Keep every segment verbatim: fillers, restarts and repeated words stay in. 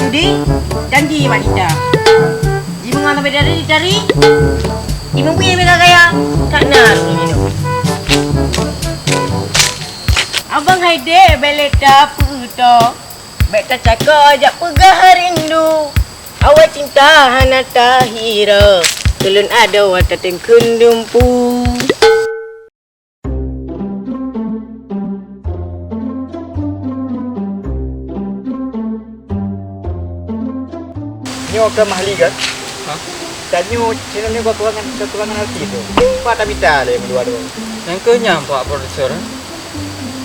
Di, janji bak Nita. Jimeungon sampai dari ditari, jimeubui bela gaya. Tak na lôn minum. Abang hai dek, bèk lé tapeutoe, bèk tacakô jak peugah rindu. Awai cinta hana tahira, keu lôn adoe tateungkeun dumpu. Nyoe ka Mahli kan? Hah? Tanyoe channel nyoe kekurangan, kekurangan artis tu. Pat tamita lé meudua-dua. Nyang keu nyan, Pak Produser.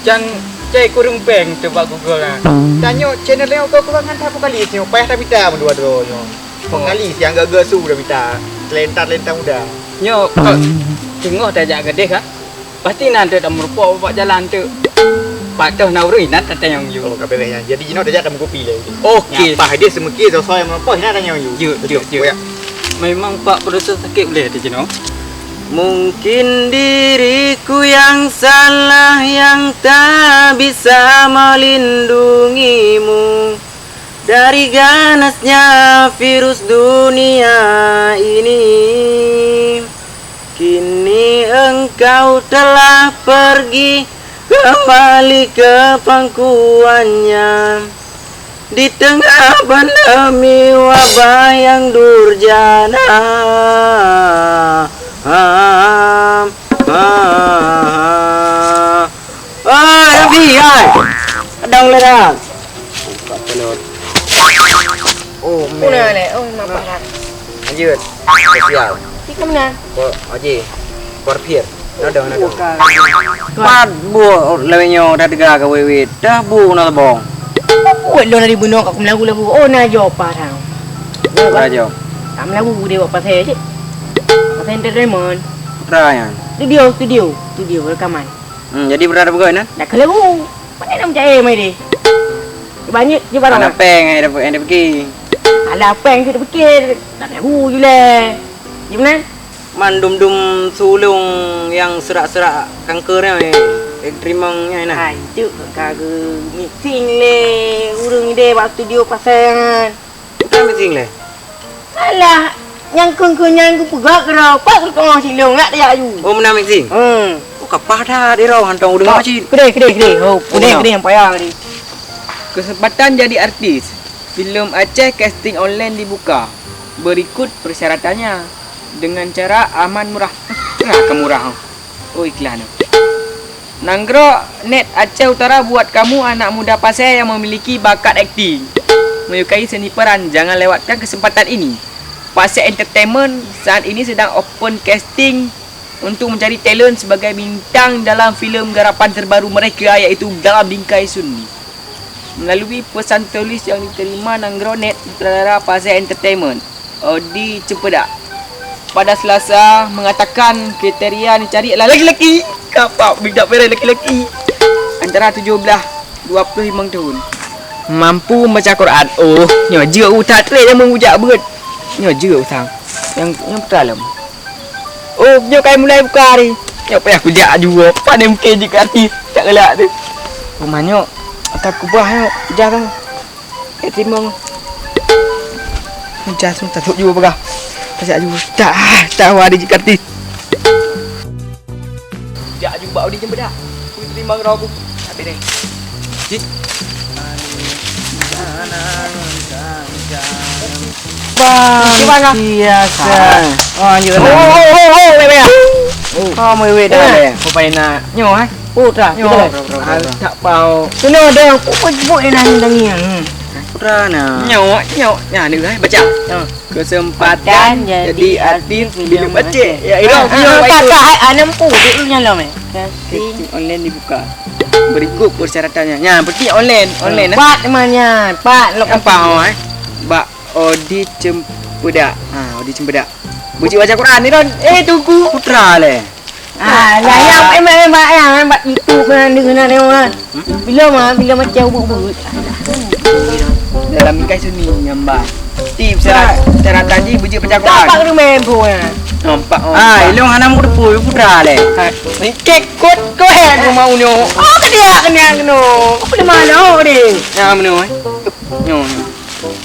Can cai kureueng péng teuh bak Google na. Tanyoe channel nyoe kekurangan that vokalis nyoe, payah tamita meudua-dua nyoe. Oh. Vokalis nyang geuh-geuh su tamita, talenta-talenta muda. Nyoe, kok teungoh tajak keudeh, ha? Pasti na teuk tameurumpok bak jalan teuk. Pat toh na ureueng inan tatanyong yue. Oh, ka beres nyan. Jadi jinoe tajak tameukupi lé. Oke. Nyan paih deh seumeuki soe-soe nyang meurumpok inan tanyong yue. Jeuet, jeuet, jeuet. Memang Pak Produser sakét ulèe teuh jinoe. Mungkin diriku yang salah yang tak bisa melindungimu dari ganasnya virus dunia ini. Kini engkau telah pergi kembali ke pangkuannya di tengah pandemi wabah yang durjana. Oi, Rabi, oi. Kadang le dah. Buka penuh. Oh, man. Puna le, oh, nampak dah. Lanjut. Spesial. Ika mana? Ko Haji. Korpir. Nadong, nadong. Bukan. Pat bu lewat nyoe dah teuga ka wewet. Dah bu na lebong. Buat lo dari benung kat melagu-lagu. Oh, na jo apa dah. Dah jo. Tak melagu dia buat pasal je. Pasal entertainment. Putra nyan. Studio, studio, studio rekaman. Hmm, jadi berada pegawai nan? Dah kelabu. Mana nak mencari mai deh? Banyak je barang. Ada peng yang dia, yang dia pergi. Ada peng tu dia fikir. Tak tahu je lah. Gimana? Man dum-dum sulung yang serak-serak kanker ni, eh, trimong ni nah. Hai, tu kagak mixing le. Urang ide bak studio pasang. Bukan mixing le. Alah, nyang kheun-kheun nyan geupeugah keudroe, pat geupeugah silong, nak tajak aju. Oh, meunan mixing? Hmm. Oh, kapah that, di roh hantong udeueng cit. Kedeh, kedeh, kedeh. Oh, kedeh, kedeh, nyang payah tadi. Kesempatan jadi artis. Filem Aceh casting online dibuka. Berikut persyaratannya. Dengan cara aman murah. Nah, kemurah. Oh, iklan tu. Nanggroe Net Aceh Utara buat kamu anak muda Pasé yang memiliki bakat akting, menyukai seni peran, jangan lewatkan kesempatan ini. Pasé Entertainment saat ini sedang open casting untuk mencari talent sebagai bintang dalam filem garapan terbaru mereka, yaitu Dalam Bingkai Sunni. Melalui pesan tertulis yang diterima Nanggroe Net, sutradara Pasé Entertainment, Odi Cempedak, pada Selasa mengatakan kriteria yang dicari adalah laki-laki. Kapah bidak beres laki-laki antara tujuh belas dua puluh lima tahun. Mampu membaca Quran. Oh, nyoe jeuet utak trek nyang meubujak beuet. Nyoe jeuet usang. Nyang, nyang peue lom. Oh, nyoe kai mulai buka hari. Nyoe payah kujak aju. Pane mungken jeuet keu artis. Tak galak tu. Rumah nyoe akan kubah nyoe. Ujah kan. Eh, timong. Ujah tu tak juk jua bagah. Kajak aju. Tak, tak wadi jeuet keu artis. Jak aju bak udi jeuet beudak. Kui terima ngon aku. Habis ni. Cik. Bang, biasa. Oh, lanjut. Oh, oh, oh, oh, oh, oh, oh. Oh, mewek dah. Eh, rupanya nak. Nyoh, eh? Oh, dah. Nyoh. Bro, bro, bro, bro. Ah, tak pau. Kena ada yang pupuk-pupuk yang nangis-nangis. Hmm. Putra nah. Nyoh, nyoh. Nah, ni, eh, baca. Ha. Kesempatan jadi artis filem Aceh. Ya, itu. Ah, ah, tak, tak, hai, anam pu, dulu nyalom, eh. Casting online dibuka. Berikut persyaratannya. Nya, berarti online, online, eh. Pat mana? Pat, lo apa, oh, eh? Bak Odi Cempedak. Ha, Odi Cempedak. Buci baca Quran ni, Don. Eh, tunggu. Putra le. Ah, lah, yang, eh, mak, eh, mak, yang, eh, bak itu, pernah dengar, dengar, dengar. Bila mah, bila macam ubuk-ubuk. Dalam bingkai sunyi nyambang. Ti, syarat, syarat tadi bujik pecah Quran. Tak, Pak, kena main pun, ya. Nampak, oh. Ah, ilong hana muka depu, putra le. Ha, ni kek kot, kot, eh, aku mau nyo. Oh, kena, kena, kena. Apa di mana, oh, ding? Ya, mana, eh? Nyo, nyo.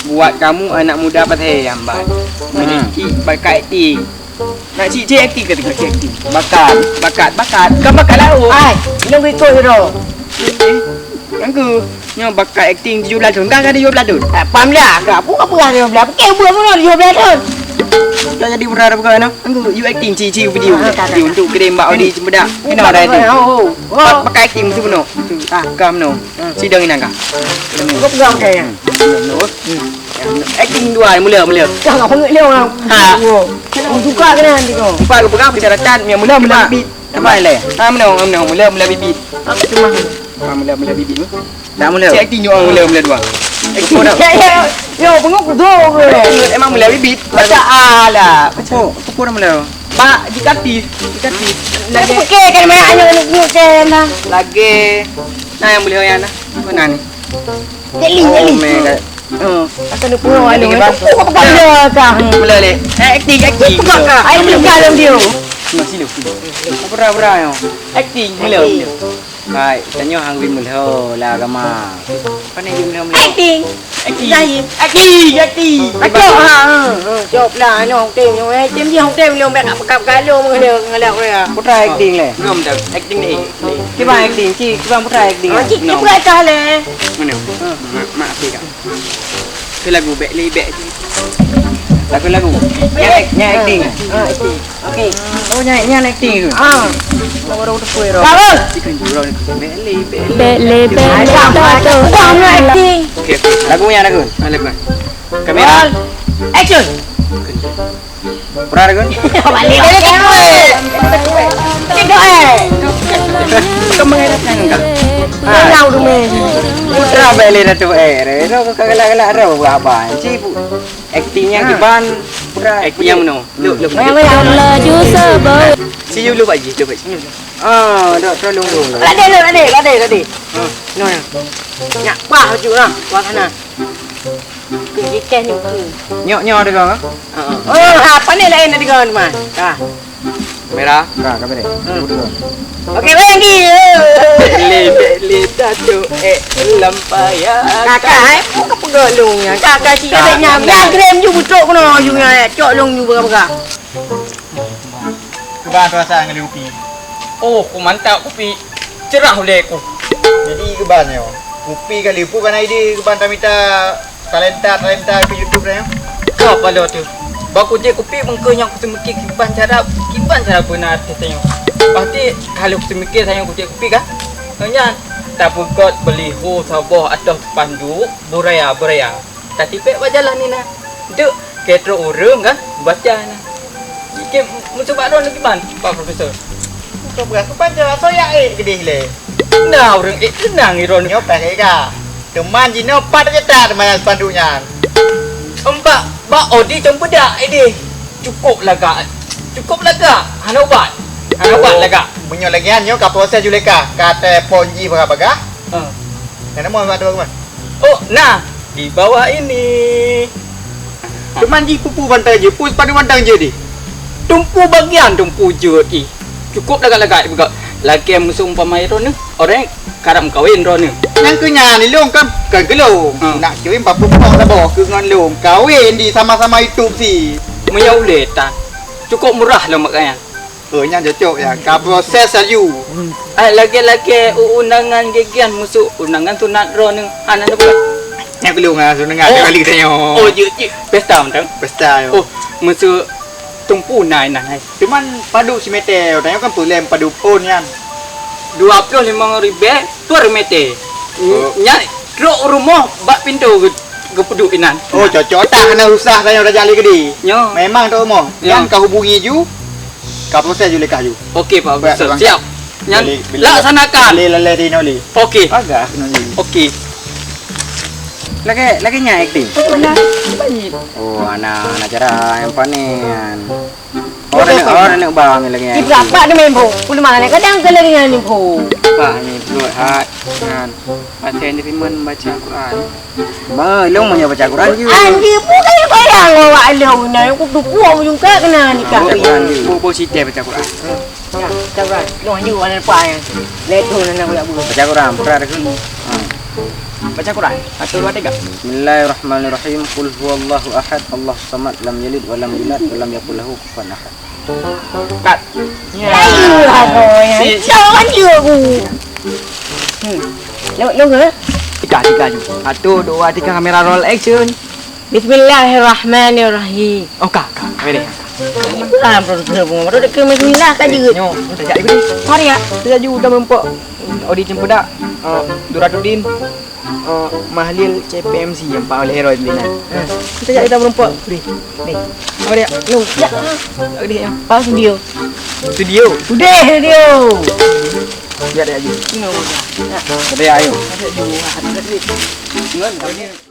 Buat kamu anak muda pathé nyang ban. Hmm. Cik bakat akting. Nak cik, cik akting ke teuka cik akting? Bakat, bakat, bakat. Bukan bakat lauk. Hai, ilong ikut je tu. Eh, nyang ke? Nyoe bakat akting tujuh belas thon. Kan ada tujuh belas thon? Eh, paham dah. Kak, apa apa tujuh belas? Pakai buat mana tujuh belas thon? Dah jadi pura dah pegang, no? Anggu, you acting ci ci video. Ah, tak, tak, tak. Untuk kirim bak Odi cempedak. Kena dah itu. Oh, oh. Pak, pakai acting mesti penuh. Ah, kam no. Hmm. Sidang inang kah? Kau pegang saya. Hmm. Hmm. Acting dua, mula, mula. Kau enggak pengek dia orang. Ha. Oh. Aku suka kena nanti kau. Empat ke pegang persyaratan yang mula, mula bibit. Apa le? Ha, mula, mula, mula, mula bibit. Aku cuma. Ha, mula, mula bibit. Dah mula. Cik akting nyoe mula, mula dua. Akting. Ya, ya. Yo, bengok kudo ke? Emang mula bibit. Macam alah. Apa, apa dah mula? Pak, jikatis, jikatis. Lagi. Okey, kan banyak anak anak nyucen lah. Lagi. Nah, yang boleh yang nah. Mana ni? Jeli, oh, jeli. Mega. Oh. Asal ni pulau anu. Apa kau pegang dia kah? Mula le. Eh, akting, akting. Pegang kah? Ayo, pegang dalam dia. Sini, sini. Apa pura-pura yo? Acting, mula, mula. Hai, tanyoe hang bimeulo lah agama. Pane bimeulo-meulo. Acting. Acting. Zahir. Acting, acting. Acok, ha, ha, ha. Cop lah, nyoe tem, nyoe, eh, tem dia, tem dia, bèk kat, kat, kat, lu, mengelak, mengelak, mengelak. Putra acting le. Belum dah. Acting ni. Kiban acting, ci, kiban putra acting. Ah, ci, ci putra kah le? Mana? Ha. Mak, mak, api kak. Ke lagu bèk le, bèk. Lagu-lagu. Nyan, nyan acting. Ha, acting. Okey. Oh, nyan, nyan acting tu. Ah. Baru tu kuih roh. Baru. Ikan jurau ni. Bele, bele. Bele, bele. Ada, ada. Wah, nyan acting. Okey, okey. Lagu nyan, lagu. Ah, lagu. Kamera. Roll. Action. Pura lagu. Balik, balik, balik. Cek doa. Kau mengenai kan? Ah. Kau tahu tu, men. Putra bele dah tu, eh. Roh kau galak-galak roh buat apa? Cik, bu-, acting nyan kiban. Pura. Acting nyan meunoe. Luk, luk. Laju sebab. Si you luk, Pak Ji, luk, Pak Ji. Ah, dah terlalu luk. Lade, luk, lade, lade, lade. Ha. No, no. Nyak pah baju lah, wah sana. Keu jiteh ni ke? Nyok, nyok ada kau? Ha. Oh, ha, pandai lain ada kau, teman. Ha. Merah. Ka, ka beri. Hmm. Okey, bagi. Beli, beli, datuk, eh, lampaya. Kakak, eh, bukan pegolong nyan. Kakak, si kakak nyam. Dah krem ju butok kena ju nyan, eh. Cok long ju berapa-berapa. Kiban rasa ngon lé kupi? Oh, ku mantap kupi. Cerah ulèe ku. Jadi kiban nyoe. Kupi ka liput kan ide kiban tamita talenta-talenta ke YouTube nyoe. Ka pala tu. Bak kujek kupi mengko nyang kuseumike kiban cara, kiban cara beuna artis tanyoe. Pasti kalau kuseumike tanyoe kujek kupi kan. Nyan tapeugöt beuliho saboh ateuh panduk buraya-buraya. Tatipék bak jalan inan. Deuek keu trok ureueng kan baca inan. Jikém meucuba droeneuh kiban, Pak Profesor. Bukan beurati baca, soyak ék keudeh lé. Na ureueng ék keunang droeneuh. Nyoe pakai ka. Teuma jinoe pat geutak teuma nyang spanduk nyan. Empat bak odi cong peudak ideh. Cukup lagak. Cukup lagak. Hana ubat. Hana ubat lagak. Meunyoe lagèe nyan nyoe ka proses Juleka. Ka telepon jih bagah-bagah. Ha. Nyang nama bak tu, Bang? Oh, nah, di bawah ini. Cuman jih pupu bantai jih, pus padu mantang jih di. Tumpu bagian tumpu jeuet ih. Cukup lagak-lagak dipeugah. Lagèe meuseumpama droeneuh, orang karap meukawen droeneuh. Nyang keu nyan ilong kan, kan geulong. Hmm. Nak kawin bak pupok saboh keu ngon long. Kawin di sama-sama YouTube si. Meunyoe ulèe tan. Cukup murah lom mak kaya. Oh, nyan cocok ya. Ka proses laju. Ah, lagèe-lagèe u-, undangan gegian musoh, undangan sunat droeneuh. Hana teupeugah. Nyan belum ah, undangan kali tanyoe. Oh, jeuet, jeuet. Pesta mantong. Pesta yo. Oh, musoh tumpu na inan hai. Cuman padub simeter, tanyoe kan peureulèe padub phôn nyan. Dua ploh limong ribèe per meter. Oh. Nyan trok rumoh bak pintoe geu-, geupeuduek inan. Oh, cocok. Tak kena usah tanyoe tajak lé keudeh. Nyo. Memang trok rumoh. Nyo. Nyan ka hubungi ju. Ka proses ju lé kah ju. Okey, Pak Profesor. Siap. Nyan laksanakan. Lé, lé, lé, lé. Okey. Agak kena lé. Okey. Lagèe, lagèe nyan akting. Oh, ana, ana cara nyang panen. Orang nak, orang nak bang lagèe nyan. Di berapa dia main bro? Puluh mana kadang ke lagi nyan ni bro. Pak ni perut hat. Kan. Pasal ni memang baca Quran. Ba, long meunyoe baca Quran je. Anjing, bukan bayang awak long na, aku tu puak ujung kat kena ni kak. Baca Quran je. Bu, bu siteh baca Quran. Ya, baca Quran. Long je warna depan ya. Leto na nak buat apa? Baca Quran, Quran aku. Ha. Baca Quran. Satu, dua, tiga. Bismillahirrahmanirrahim. Qul huwallahu ahad, Allahus samad, lam yalid walam yulad, walam yakul lahu kufuwan ahad. Cut. Ya. Aduh, ya. Si- Jangan juga aku. Hmm. Lu, lu ke? Tiga, tiga je. Satu, dua, tiga, kamera roll action. Bismillahirrahmanirrahim. Oh, ka, ka. Ready. Dalam produk ke bunga, produk ke bismillah ka jeuet. Nyoh, tajak ibu ni. Mari ya. Tajak ju dah meumpok. Odi Cempedak. Uh, Duraduddin. Uh, Mahlil C P M C yang paling hero di sana. Kita jak kita meumpok. Ni. Ni. Apa dia? Lu. Ya. Apa dia? Apa studio? Studio. Udah studio. Biar dia aja. Ini udah. Ya. Ada ayo. Ada juga. Ada duit. Cuman